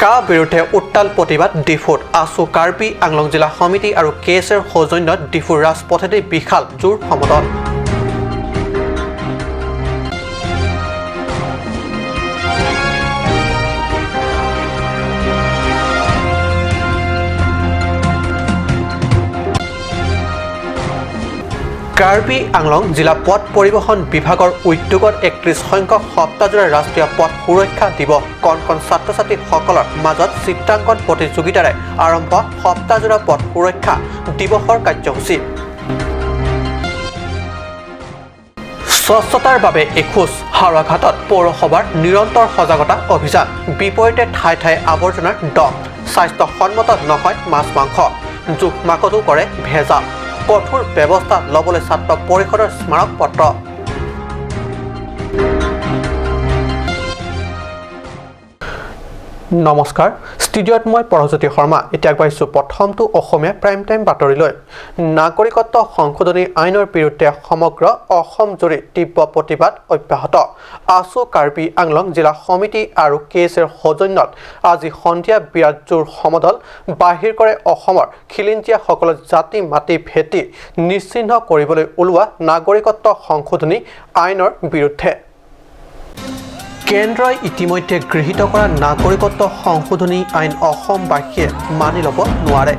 কা বিৰুদ্ধে উত্তাল প্ৰতিবাদ ডিফুত। আছু কাৰ্বি আংলং জিলা সমিতি আৰু কে এছ এৰ সৌজন্যত ডিফুৰ ৰাজপথেদি বিশাল জোৰ সমদল। কাৰ্বি আংলং জিলা পথ পৰিবহণ বিভাগৰ উদ্যোগত 31 সংখ্যক সপ্তাহজোৰা ৰাষ্ট্ৰীয় পথ সুৰক্ষা দিৱস। কণ কণ ছাত্ৰ ছাত্ৰীসকলৰ মাজত চিত্ৰাংকন প্ৰতিযোগিতাৰে আৰম্ভ সপ্তাহজোৰা পথ সুৰক্ষা দিৱসৰ কাৰ্যসূচী। স্বচ্ছতাৰ বাবে এখোজ, হাওৰাঘাটত পৌৰসভাৰ নিৰন্তৰ সজাগতা অভিযান। বিপৰীতে ঠাই ঠাই আৱৰ্জনাৰ দম, স্বাস্থ্যসন্মত নহয় মাছ মাংস, জোখ মাখতো কৰে ভেজাল। কঠোৰ ব্যৱস্থা ল'বলৈ ছাত্ৰ পৰিষদৰ স্মাৰক পত্ৰ। নমস্কাৰ, ষ্টুডিঅ'ত মই পৰজ্যোতি শৰ্মা। এতিয়া আগবাঢ়িছোঁ প্ৰথমটো অসমীয়া প্ৰাইম টাইম বাতৰিলৈ। নাগৰিকত্ব সংশোধনী আইনৰ বিৰুদ্ধে সমগ্ৰ অসম জুৰি তীব্ৰ প্ৰতিবাদ অব্যাহত। আছু কাৰ্বি আংলং জিলা সমিতি আৰু কে এছ এৰ সৌজন্যত আজি সন্ধিয়া বিৰাট জোৰ সমদল বাহিৰ কৰে অসমৰ খিলঞ্জীয়াসকলৰ জাতি মাটি ভেটি নিশ্চিহ্ন কৰিবলৈ ওলোৱা নাগৰিকত্ব সংশোধনী আইনৰ বিৰুদ্ধে। কেন্দ্ৰই ইতিমধ্যে গৃহীত কৰা নাগৰিকত্ব সংশোধনী আইন অসমবাসীয়ে মানি ল'ব নোৱাৰে।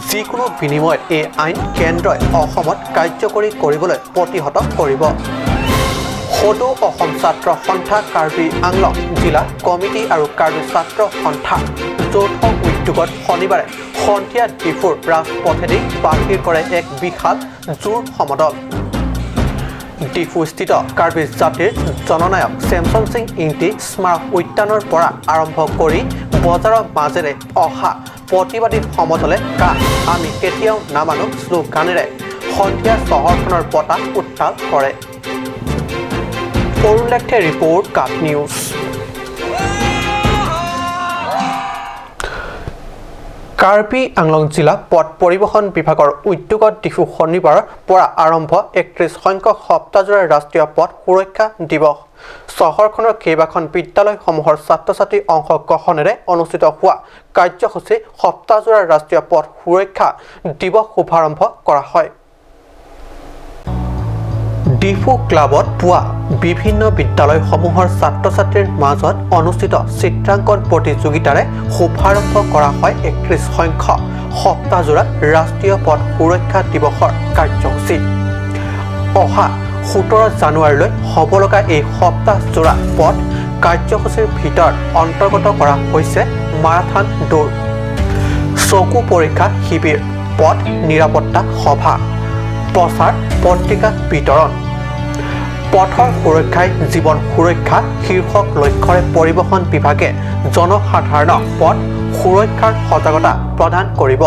যিকোনো বিনিময়ত এই আইন কেন্দ্ৰই অসমত কাৰ্যকৰী কৰিবলৈ প্ৰতিহত কৰিব। সদৌ অসম ছাত্ৰ সন্থা কাৰ্বি আংলং জিলা কমিটি আৰু কাৰ্বি ছাত্ৰ সন্থা যৌথ উদ্যোগত শনিবাৰে সন্ধিয়া ডিফুৰ ৰাজপথেদি বাহিৰ কৰে এক বিশাল জোৰ সমদল। ডিফুস্থিত কাৰ্বি জাতিৰ জননায়ক চেমচন সিং ইংতি স্মাৰক উদ্যানৰ পৰা আৰম্ভ কৰি বজাৰৰ মাজেৰে অহা প্ৰতিবাদী সমদলে কা আমি কেতিয়াও নামানো শ্লোগানেৰে সন্ধিয়া চহৰখনৰ বতাহ উত্তাল কৰে। অৰুণ লেখথে ৰিপৰ্ট, কাট নিউজ। কাৰ্বি আংলং জিলা পথ পৰিবহণ বিভাগৰ উদ্যোগত ডিফু শনিবাৰৰ পৰা আৰম্ভ 31 সংখ্যক সপ্তাহজোৰা ৰাষ্ট্ৰীয় পথ সুৰক্ষা দিৱস। চহৰখনৰ কেইবাখন বিদ্যালয়সমূহৰ ছাত্ৰ ছাত্ৰীৰ অংশগ্ৰহণেৰে অনুষ্ঠিত হোৱা কাৰ্যসূচী সপ্তাহজোৰা ৰাষ্ট্ৰীয় পথ সুৰক্ষা দিৱস শুভাৰম্ভ কৰা হয়। ডিফু ক্লাবত পুৱা বিভিন্ন বিদ্যালয়সমূহৰ ছাত্ৰ ছাত্ৰীৰ মাজত অনুষ্ঠিত চিত্ৰাংকন প্ৰতিযোগিতাৰে শুভাৰম্ভ কৰা হয় 31 সংখ্যক সপ্তাহজোৰা ৰাষ্ট্ৰীয় পথ সুৰক্ষা দিৱসৰ কাৰ্যসূচী। অহা 17 জানুৱাৰীলৈ হ'ব লগা এই সপ্তাহজোৰা পথ কাৰ্যসূচীৰ ভিতৰত অন্তৰ্গত কৰা হৈছে মাৰাথান দৌৰ, চকু পৰীক্ষা শিবিৰ, পথ নিৰাপত্তা সভা, প্ৰচাৰ পত্ৰিকা বিতৰণ। পথৰ সুৰক্ষাই জীৱন সুৰক্ষা শীৰ্ষক লক্ষ্যৰে পৰিবহণ বিভাগে জনসাধাৰণক পথ সুৰক্ষাৰ সজাগতা প্ৰদান কৰিব।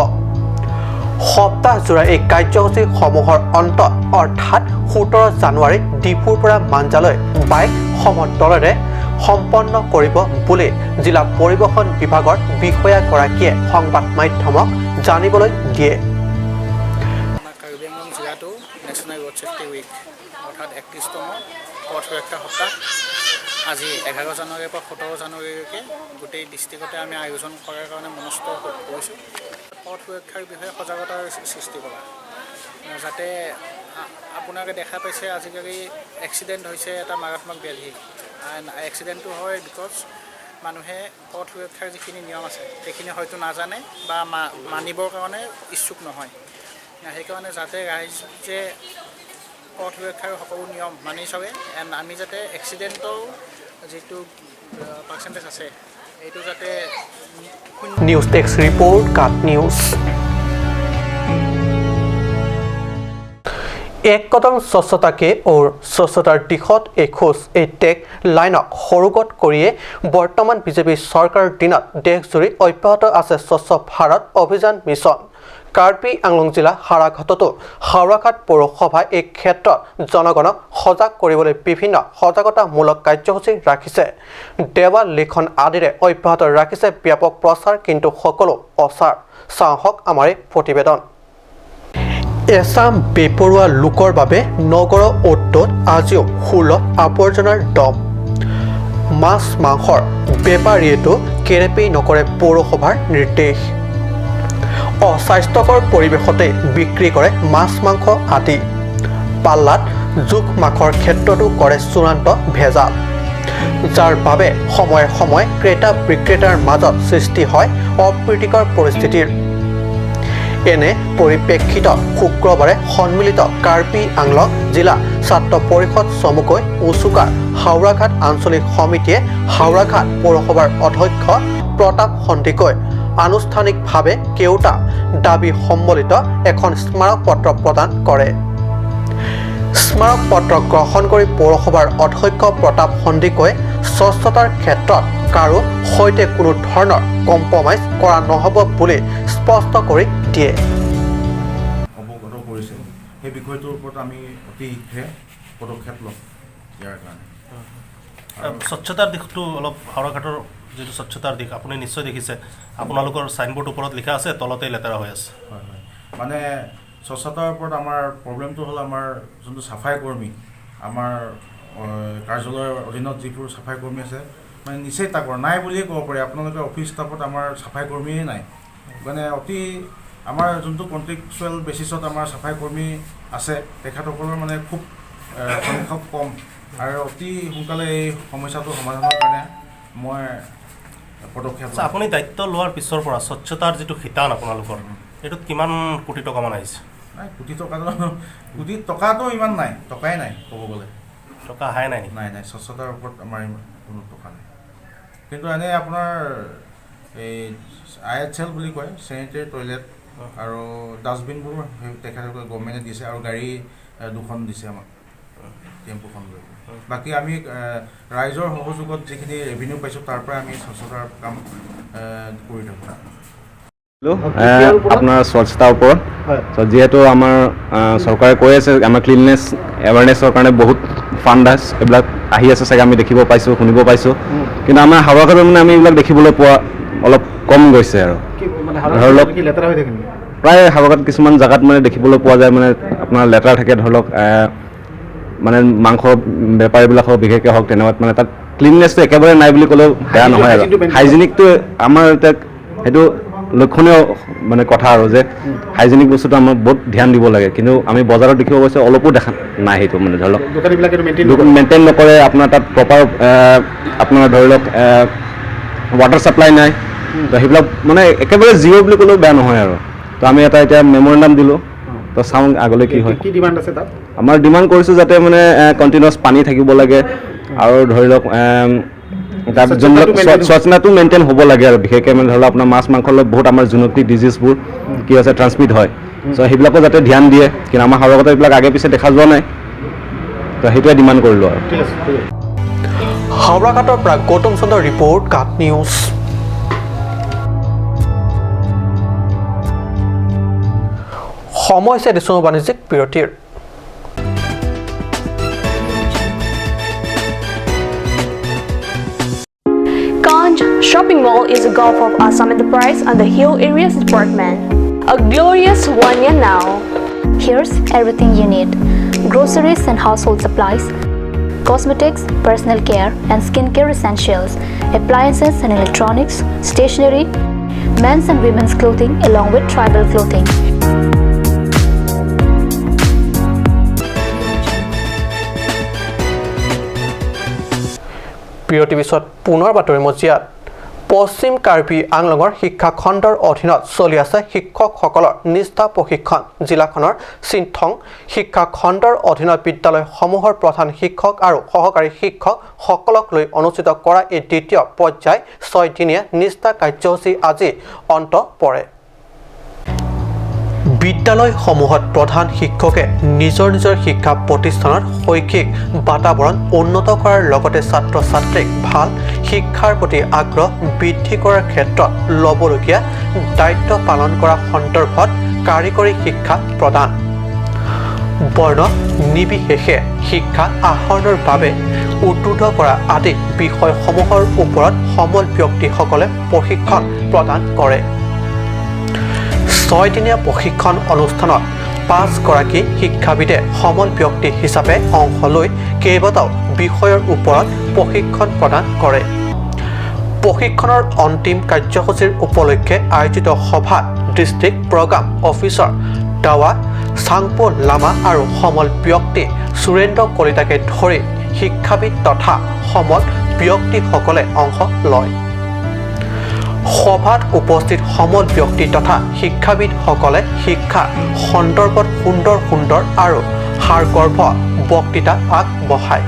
সপ্তাহজোৰা এই কাৰ্যসূচীসমূহৰ অন্তত অৰ্থাৎ 17 জানুৱাৰী ডিফুৰ পৰা মাঞ্জালৈ বাইক সমদলেৰে সম্পন্ন কৰিব বুলি জিলা পৰিবহণ বিভাগৰ বিষয়াগৰাকীয়ে সংবাদ মাধ্যমক জানিবলৈ দিয়ে। আমাৰ কাৰ্বি আংলং জিলাটো নেশ্যনেল ৰোড ছেফটি উইক অৰ্থাৎ 31তম পথ সুৰক্ষা সপ্তাহ আজি 11 জানুৱাৰীৰ পৰা 17 জানুৱাৰীলৈকে গোটেই ডিষ্ট্ৰিক্টতে আমি আয়োজন কৰাৰ কাৰণে মনস্থ কৰিছোঁ। পথ সুৰক্ষাৰ বিষয়ে সজাগতাৰ সৃষ্টি কৰা, যাতে আপোনালোকে দেখা পাইছে আজিকালি এক্সিডেণ্ট হৈছে এটা মাৰাত্মক ব্যাধি। এক্সিডেণ্টটো হয় because মানুহে পথ সুৰক্ষাৰ যিখিনি নিয়ম আছে সেইখিনি হয়তো নাজানে বা মানিবৰ কাৰণে ইচ্ছুক নহয়। সেইকাৰণে যাতে ৰাইজে পথ সুৰক্ষাৰ সকলো নিয়ম মানি চলে এণ্ড আমি যাতে এক্সিডেণ্টৰ যিটো পাৰ্চেণ্টেজ আছে এইটো যাতে শূন্য। নিউজ ডেস্ক ৰিপৰ্ট, কাট নিউজ। এক কদম স্বচ্ছতাকে और স্বচ্ছতাৰ দিশত এখোজ, এই টেগ লাইনক সৰোগত কৰিয়ে বৰ্তমান বিজেপি চৰকাৰৰ দিনত দেশজুৰি অব্যাহত আছে স্বচ্ছ ভাৰত অভিযান মিছন। কাৰ্বি আংলং জিলা হাওৰাঘাটতো হাওৰাঘাট পৌৰসভাই এই ক্ষেত্ৰত জনগণক সজাগ কৰিবলৈ বিভিন্ন সজাগতামূলক কাৰ্যসূচী ৰাখিছে। দেৱাল লিখন আদিৰে অব্যাহত ৰাখিছে ব্যাপক প্ৰচাৰ, কিন্তু সকলো অচাৰ। চাওঁ আহক আমাৰ এই প্ৰতিবেদন। এচাম বেপৰোৱা লোকৰ বাবে নগৰৰ অ'ত ত'ত আজিও সুলভ আৱৰ্জনাৰ দম। মাছ মাংসৰ বেপাৰীয়েতো কেৰেপেই নকৰে পৌৰসভাৰ নিৰ্দেশ। অস্বাস্থ্যকৰ পৰিৱেশতে বিক্ৰী কৰে মাছ মাংস আদি। পাল্লাত জোখ মাখৰ ক্ষেত্ৰতো কৰে চূড়ান্ত ভেজাল, যাৰ বাবে সময়ে সময়ে ক্ৰেতা বিক্ৰেতাৰ মাজত সৃষ্টি হয় অপ্ৰীতিকৰ পৰিস্থিতিৰ। এনে পৰিপ্ৰেক্ষিতত শুক্ৰবাৰে সন্মিলিত কাৰ্বি আংলং জিলা ছাত্ৰ পৰিষদ চমুকৈ উচুকাৰ হাওৰাঘাট আঞ্চলিক সমিতিয়ে হাওৰাঘাট পৌৰসভাৰ অধ্যক্ষ প্ৰতাপ সন্দিকৈ আনুষ্ঠানিকভাৱে কেওটা দাবী সম্বলিত এখন স্মাৰক পত্ৰ প্ৰদান কৰে। স্মাৰক পত্ৰ গ্ৰহণ কৰি পৌৰসভাৰ অধ্যক্ষ প্ৰতাপ সন্দিকৈয়ে স্বচ্ছতাৰ ক্ষেত্ৰত কাৰো সৈতে কোনো ধৰণৰ কম্প্ৰমাইজ কৰা নহ'ব বুলি স্পষ্ট কৰি দিয়ে। অৱগত কৰিছে সেই বিষয়টোৰ ওপৰত আমি অতি শীঘ্ৰে পদক্ষেপ ল'ম ইয়াৰ কাৰণে। স্বচ্ছতাৰ দিশটো অলপ, হাওৰাঘাটৰ যিটো স্বচ্ছতাৰ দিশ আপুনি নিশ্চয় দেখিছে, আপোনালোকৰ চাইনবোৰ্ড ওপৰত লিখা আছে, তলতেই লেতেৰা হৈ আছে। হয় হয়, মানে স্বচ্ছতাৰ ওপৰত আমাৰ প্ৰব্লেমটো হ'ল আমাৰ যোনটো চাফাই কৰ্মী, আমাৰ কাৰ্যালয়ৰ অধীনত যিবোৰ চাফাই কৰ্মী আছে মানে নিচেই তাকৰ নাই বুলিয়ে ক'ব পাৰি। আপোনালোকে অফিচ ষ্টাফত আমাৰ চাফাই কৰ্মীয়ে নাই, মানে অতি আমাৰ যোনটো কণ্ট্ৰেকচুৱেল বেচিছত আমাৰ চাফাই কৰ্মী আছে তেখেতসকলৰ মানে খুব সংখ্যক কম আৰু অতি সোনকালে এই সমস্যাটো সমাধানৰ কাৰণে মই পদক্ষেপ ল'ম। আপুনি দায়িত্ব লোৱাৰ পিছৰ পৰা স্বচ্ছতাৰ যিটো শিতান আপোনালোকৰ, এইটোত কিমান কোটি টকামান আহিছে? নাই, কোটি টকাটো ইমান নাই, টকাই নাই ক'ব গ'লে। টকা অহাই নাই নেকি? নাই নাই, স্বচ্ছতাৰ ওপৰত আমাৰ কোনো টকা নাই। কিন্তু এনেই আপোনাৰ এই IHL বুলি কয়, চেনিটেৰী টয়লেট আৰু ডাষ্টবিনবোৰ সেই তেখেতলোকে গভৰ্ণমেণ্টে দিছে আৰু গাড়ী দুখন দিছে আমাক, টেম্পুখন লৈ। বাকী আমি ৰাইজৰ সহযোগত যিখিনি ৰেভিনিউ পাইছোঁ তাৰ পৰাই আমি স্বচ্ছতাৰ কাম কৰি থাকোঁ। আপোনাৰ স্বচ্ছতাৰ ওপৰত যিহেতু আমাৰ চৰকাৰে কৈ আছে আমাৰ ক্লিননেছ এৱাৰনেছৰ কাৰণে বহুত ফাণ্ড আছে, এইবিলাক আহি আছে চাগে, আমি দেখিব পাইছোঁ, শুনিব পাইছোঁ। কিন্তু আমাৰ হাওৰাঘাটত মানে আমি এইবিলাক দেখিবলৈ পোৱা অলপ কম গৈছে। আৰু ধৰি লওক প্ৰায় হাওৰাঘাট কিছুমান জেগাত মানে দেখিবলৈ পোৱা যায়, মানে আপোনাৰ লেতেৰা থাকে। ধৰি লওক মানে মাংস বেপাৰীবিলাক হওক, বিশেষকৈ হওক, তেনেকুৱাত মানে তাত ক্লিননেছটো একেবাৰে নাই বুলি ক'লেও বেয়া নহয়। আৰু হাইজেনিকটো আমাৰ এতিয়া সেইটো লক্ষণীয় মানে কথা আৰু যে হাইজেনিক বস্তুটো আমাৰ বহুত ধ্যান দিব লাগে। কিন্তু আমি বজাৰত দেখিব গৈছে অলপো দেখা নাই সেইটো, মানে ধৰি লওক মেইনটেইন নকৰে। আপোনাৰ তাত প্ৰপাৰ আপোনাৰ ধৰি লওক ৱাটাৰ ছাপ্লাই নাই, তো সেইবিলাক মানে একেবাৰে জিৰ' বুলি ক'লেও বেয়া নহয়। আৰু তো আমি এটা এতিয়া মেমৰেণ্ডাম দিলোঁ, তো চাওঁ আগলৈ কি হয়। কি ডিমাণ্ড আছে তাত? আমাৰ ডিমাণ্ড কৰিছোঁ যাতে মানে কণ্টিনিউৱাছ পানী থাকিব লাগে আৰু ধৰি লওক তাত যোনবিলাক স্বচ্ছতাটো মেইনটেইন হ'ব লাগে। আৰু বিশেষকৈ মানে ধৰি লওক আপোনাৰ মাছ মাংসৰ লগত বহুত আমাৰ জুনটিক ডিজিজবোৰ কি হৈছে ট্ৰান্সমিট হয়, চ' সেইবিলাকো যাতে ধ্যান দিয়ে। কিন্তু আমাৰ হাওৰাঘাটত এইবিলাক আগে পিছে দেখা যোৱা নাই, তো সেইটোৱে ডিমাণ্ড কৰিলোঁ। আৰু হাওৰাঘাটৰ পৰা গৌতম চন্দ্ৰ ৰিপৰ্ট, কাট নিউজ। সময় হৈছে দিছোঁ বাণিজ্যিক বিৰতিৰ। Shopping Mall is a golf of Assam Enterprise and the Hill Areas Department. A glorious 1 year now. Here's everything you need: groceries and household supplies, cosmetics, personal care and skincare essentials, appliances and electronics, stationery, men's and women's clothing along with tribal clothing. বিৰতিৰ পিছত পুনৰ বাতৰি মজিয়াত। পশ্চিম কাৰ্বি আংলঙৰ শিক্ষাখণ্ডৰ অধীনত চলি আছে শিক্ষকসকলৰ নিষ্ঠা প্ৰশিক্ষণ। জিলাখনৰ চিন্থং শিক্ষাখণ্ডৰ অধীনত বিদ্যালয়সমূহৰ প্ৰধান শিক্ষক আৰু সহকাৰী শিক্ষকসকলক লৈ অনুষ্ঠিত কৰা এই দ্বিতীয় পৰ্যায় 6দিনীয়া নিষ্ঠা কাৰ্যসূচী আজি অন্ত পৰে। বিদ্যালয়সমূহত প্ৰধান শিক্ষকে নিজৰ নিজৰ শিক্ষা প্ৰতিষ্ঠানত শৈক্ষিক বাতাবৰণ উন্নত কৰাৰ লগতে ছাত্ৰ ছাত্ৰীক ভাল শিক্ষাৰ প্ৰতি আগ্ৰহ বৃদ্ধি কৰাৰ ক্ষেত্ৰত ল'বলগীয়া দায়িত্ব পালন কৰা সন্দৰ্ভত কাৰিকৰী শিক্ষা প্ৰদান, বৰ্ণ নিৰ্বিশেষে শিক্ষা আহৰণৰ বাবে উদ্বুদ্ধ কৰা আদি বিষয়সমূহৰ ওপৰত সমল ব্যক্তিসকলে প্ৰশিক্ষণ প্ৰদান কৰে। 6দিনীয়া প্ৰশিক্ষণ অনুষ্ঠানত 5গৰাকী শিক্ষাবিদে সমল ব্যক্তি হিচাপে অংশ লৈ কেইবাটাও বিষয়ৰ ওপৰত প্ৰশিক্ষণ প্ৰদান কৰে। প্ৰশিক্ষণৰ অন্তিম কাৰ্যসূচীৰ উপলক্ষে আয়োজিত সভাত ডিষ্ট্ৰিক্ট প্ৰগ্ৰাম অফিচাৰ দাৱা চাংপো লামা আৰু সমল ব্যক্তি সুৰেন্দ্ৰ কলিতাকে ধৰি শিক্ষাবিদ তথা সমল ব্যক্তিসকলে অংশ লয়। সভাত উপস্থিত সমল ব্যক্তি তথা শিক্ষাবিদসকলে শিক্ষা সন্দৰ্ভত সুন্দৰ সুন্দৰ আৰু সাৰগৰ্ভ বক্তৃতা আগবঢ়ায়।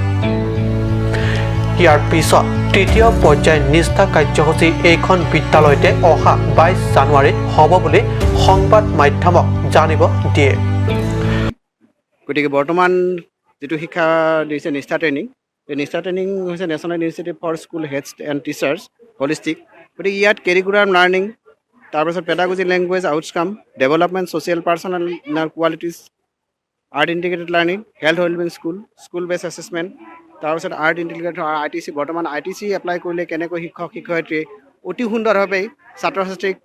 ইয়াৰ পিছত তৃতীয় পৰ্যায়ৰ নিষ্ঠা কাৰ্যসূচী এইখন বিদ্যালয়তে অহা 22 জানুৱাৰীত হ'ব বুলি সংবাদ মাধ্যমক জানিব দিয়ে। গতিকে বৰ্তমান যিটো শিক্ষা দিছে নিষ্ঠা ট্ৰেইনিং, এই নিষ্ঠা ট্ৰেইনিং হৈছে National Institute for School Heads and Teachers holistic. গতিকে ইয়াত কেৰিকুলাম লাৰ্ণিং, তাৰপাছত pedagogy, language, outcome development, social personal qualities, art integrated learning, health wellbeing, school based assessment, তাৰপিছত আৰ্ট ইণ্টিগ্ৰেটেড আই.টি.চি। বৰ্তমান আই.টি.চি এপ্লাই কৰিলে কেনেকৈ শিক্ষক শিক্ষয়িত্ৰীয়ে অতি সুন্দৰভাৱে ছাত্ৰ ছাত্ৰীক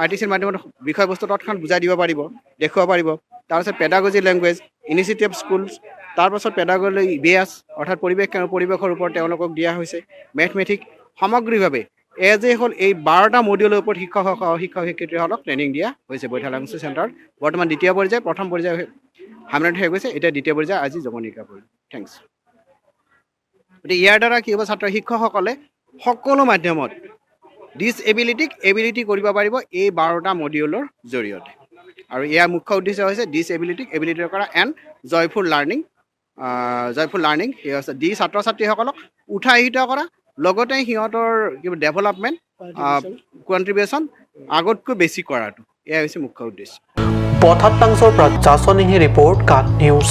আই.টি.চিৰ মাধ্যমত বিষয়বস্তু তৎক্ষণাত বুজাই দিব পাৰিব, দেখুৱাব পাৰিব। তাৰপিছত পেডাগজি লেংগুৱেজ, ইনিচিয়েটিভ স্কুলছ, তাৰপাছত পেডাগজি ইভিএছ, অৰ্থাৎ পৰিৱেশৰ ওপৰত তেওঁলোকক দিয়া হৈছে, মেথমেটিক, সামগ্ৰিকভাৱে এজ এ হ'ল এই 12টা মডিউলৰ ওপৰত শিক্ষক শিক্ষয়িত্ৰীসকলক ট্ৰেইনিং দিয়া হৈছে বৈঠালাংছু চেণ্টাৰত। বৰ্তমান দ্বিতীয় পৰ্যায়, প্ৰথম পৰ্যায় হামৰেণ হৈ গৈছে, এতিয়া দ্বিতীয় পৰ্যায় আজি জমনিকা পৰিল। Thanks. গতিকে ইয়াৰ দ্বাৰা কি হ'ব, ছাত্ৰ শিক্ষকসকলে সকলো মাধ্যমত ডিছএবিলিটিক এবিলিটি কৰিব পাৰিব এই 12টা মডিউলৰ জৰিয়তে। আৰু ইয়াৰ মুখ্য উদ্দেশ্য হৈছে ডিছএবিলিটিক এবিলিটি কৰা and joyful learning সেয়া হৈছে দি ছাত্ৰ ছাত্ৰীসকলক উৎসাহিত কৰা, লগতে সিহঁতৰ কিবা ডেভেলপমেণ্ট, কণ্ট্ৰিবিউশ্যন আগতকৈ বেছি কৰাটো, এয়াই হৈছে মুখ্য উদ্দেশ্য। বথাতাংছৰ পৰা জাছনিহি ৰিপৰ্ট, কাট নিউজ।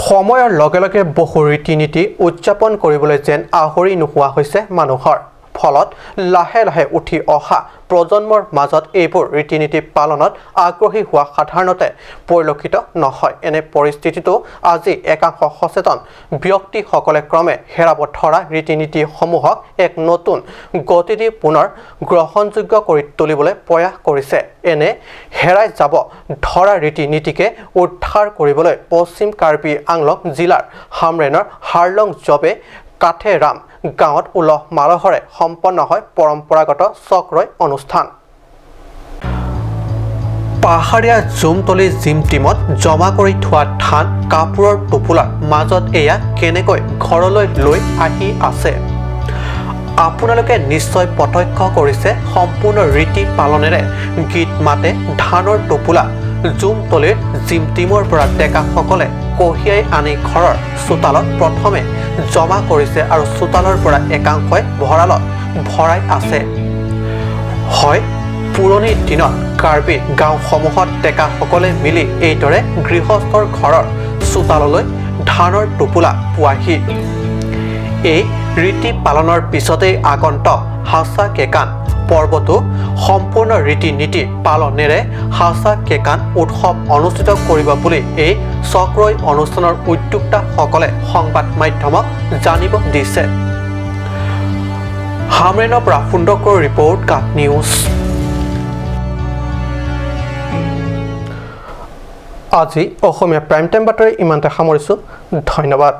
সময়ৰ লগে লগে বহু ৰীতি নীতি উদযাপন কৰিবলৈ যেন আহৰি নোহোৱা হৈছে মানুহৰ। ফলত লাহে লাহে উঠি অহা প্ৰজন্মৰ মাজত এইবোৰ ৰীতি নীতি পালনত আগ্ৰহী হোৱা সাধাৰণতে পৰিলক্ষিত নহয়। এনে পৰিস্থিতিতো আজি একাংশ সচেতন ব্যক্তিসকলে ক্ৰমে হেৰাব ধৰা ৰীতি নীতিসমূহক এক নতুন গতি দি পুনৰ গ্ৰহণযোগ্য কৰি তুলিবলৈ প্ৰয়াস কৰিছে। এনে হেৰাই যাব ধৰা ৰীতি নীতিকে উদ্ধাৰ কৰিবলৈ পশ্চিম কাৰ্বি আংলং জিলাৰ হামৰেণৰ হাৰলং জবে কাঠেৰাম গাঁৱত উলহ মালহৰে সম্পন্ন হয় পৰম্পৰাগত চক্ৰই অনুষ্ঠান। পাহাৰীয়া জুমতলি জিম টিমত জমা কৰি থোৱা ধান কাপোৰৰ টোপোলাৰ মাজত এয়া কেনেকৈ ঘৰলৈ লৈ আহি আছে আপোনালোকে নিশ্চয় প্ৰত্যক্ষ কৰিছে। সম্পূৰ্ণ ৰীতি পালনেৰে গীত মাতে ধানৰ টোপোলা জুমতলিৰ জিম টিমৰ পৰা ডেকাসকলে কঢ়িয়াই আনি ঘৰৰ চোতালত প্ৰথমে জমা কৰিছে আৰু চোতালৰ পৰা একাংশই ভঁৰালত ভৰাই আছে। হয়, পুৰণি দিনত কাৰ্বি গাঁওসমূহত ডেকাসকলে মিলি এইদৰে গৃহস্থৰ ঘৰৰ চোতাললৈ ধানৰ টোপোলা পোৱাহি। এই ৰীতি পালনৰ পিছতেই আগন্তক হাচা কেকান পৰ্বটো সম্পূৰ্ণ ৰীতি নীতি পালনেৰে হাচা কেকান উৎসৱ অনুষ্ঠিত কৰিব বুলি এই চক্ৰই অনুষ্ঠানৰ উদ্যোক্তাসকলে সংবাদ মাধ্যমক জানিব দিছে। হামৰেণৰ পৰা সুন্দৰকৰ ৰিপৰ্ট, কাট নিউজ। আজি অসমীয়া প্ৰাইম টাইম বাতৰি ইমানতে সামৰিছোঁ। ধন্যবাদ।